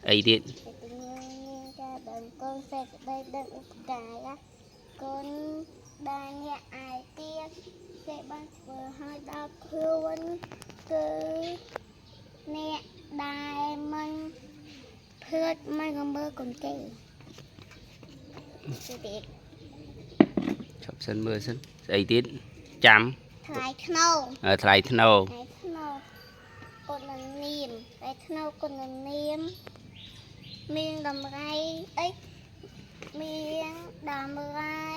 អីទៀត កតញ្ញូមានការដឹងគុណសេចក្តីដឹងឧបការៈគុណដែលអ្នកឯទៀតគេបានធ្វើឲ្យដល់ខ្លួនគឺអ្នកដែលមិនភឿតមិនកំមើគុណគេទៀត ឈប់សិនមើលសិនស្អីទៀតចាំ ថ្លៃថ្នូរ អឺថ្លៃថ្នូរ ថ្លៃថ្នូរគុណនាមថ្លៃថ្នូរគុណនាមមានតម្លៃអីមានតម្លៃ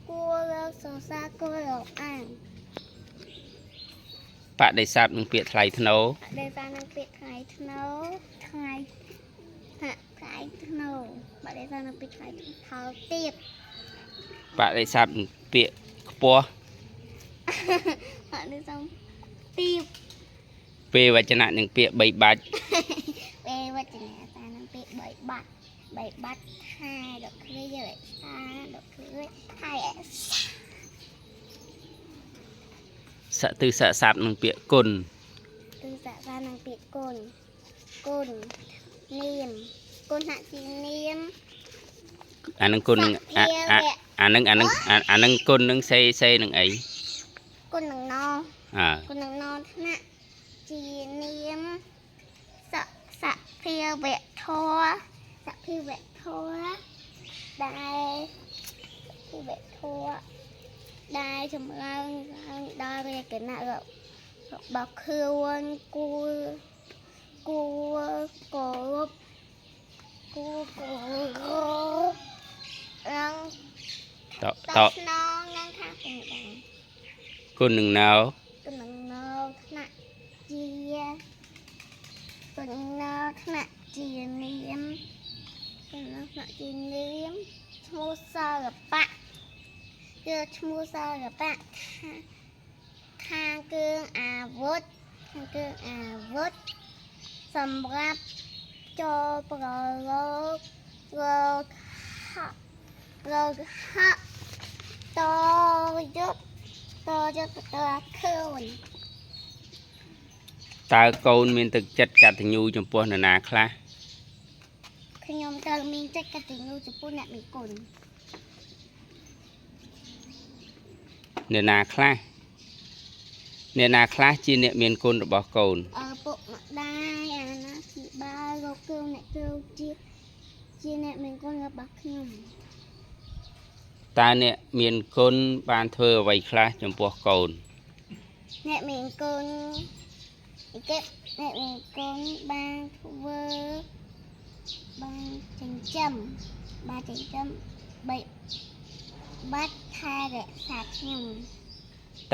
គួរលើកសរសើរគួររាប់អាន បដិស័ព្ទនឹងពាក្យថ្លៃថ្នូរ ដែលសារនឹងពាក្យថ្លៃថ្នូរថ្លៃហាក់ថ្លៃថ្នូរបើដែលសារនឹងពាក្យថ្លៃថោទៀត បដិស័ព្ទនឹងពាក្យខ្ពស់ បើដែលសារទៀប ពេលវចនៈនឹងពាក្យបីបាច់ ពេលវចនាសារនឹងពាក្យបីបាត់បីបាត់ថែដកឃ្លារក្សាដកឃ្លាថែ សទិសស័ព្ទនឹងពាក្យគុណ គឺសាក់សារនឹងពាក្យគុណគុណនាមគុណហាក់ជានាម អានឹងគុណនឹងអាអាអានឹងអានឹងអាអានឹងគុណនឹងសេសេនឹងអី គុណនឹងណ អើ គុណនឹងណថ្នាក់ជានាមសសភាវៈធម៌សភាវៈធម៌ដែលភាវៈធម៌ដែលចម្រើនឡើងដល់រាជគណៈរបស់ខ្លួនគួរគួរគោរពគួរគោរពនឹង ត ត ត ស្នងនឹងថាផងដែរ គុណនឹងណៅ គុណនឹងនៅថ្នាក់ជាគុណនៅថ្នាក់ជានាមគុណនៅថ្នាក់ជានាមឈ្មោះសិល្បៈគឺឈ្មោះសិល្បៈខាខាងគ្រឿងអាវុធខាងគ្រឿងអាវុធសម្រាប់ចូលប្រឡូកលោកហៈលោកហៈតយុទ្ធតយុទ្ធតខ្លួន តើកូនមានទឹកចិត្តកតញ្ញូចំពោះនរណាខ្លះ ខ្ញុំត្រូវមានចិត្តកតញ្ញូចំពោះអ្នកមានគុណ អ្នកណាខ្លះអ្នកណាខ្លះជាអ្នកមានគុណរបស់កូន ឪពុកម្ដាយអាណាព្យាបាលលោកគ្រូអ្នកគ្រូជាជាអ្នកមានគុណរបស់ខ្ញុំ តើអ្នកមានគុណបានធ្វើអ្វីខ្លះចំពោះកូន អ្នកមានគុណគេអ្នកមានគុណបានធ្វើបានចិញ្ចឹមបានចិញ្ចឹមបីបាត់ថែរក្សាខ្ញុំ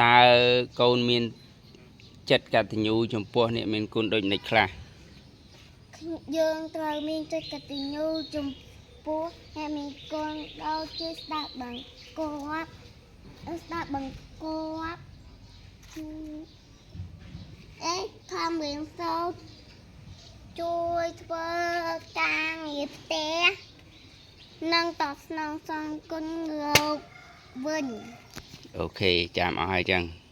តើកូនមានចិត្តកតញ្ញូចំពោះអ្នកមានគុណដូចម្តេចខ្លះ ខ្ញុំយើងត្រូវមានចិត្តកតញ្ញូចំពោះអ្នកមានគុណដូចជាស្ដាប់បង្គាប់ស្ដាប់បង្គាប់អេខំរៀនសូត្រជួយធ្វើការងារផ្ទះនិងតបស្នងសងគុណលោកវិញ អូខេចាំអស់ហើយចឹង។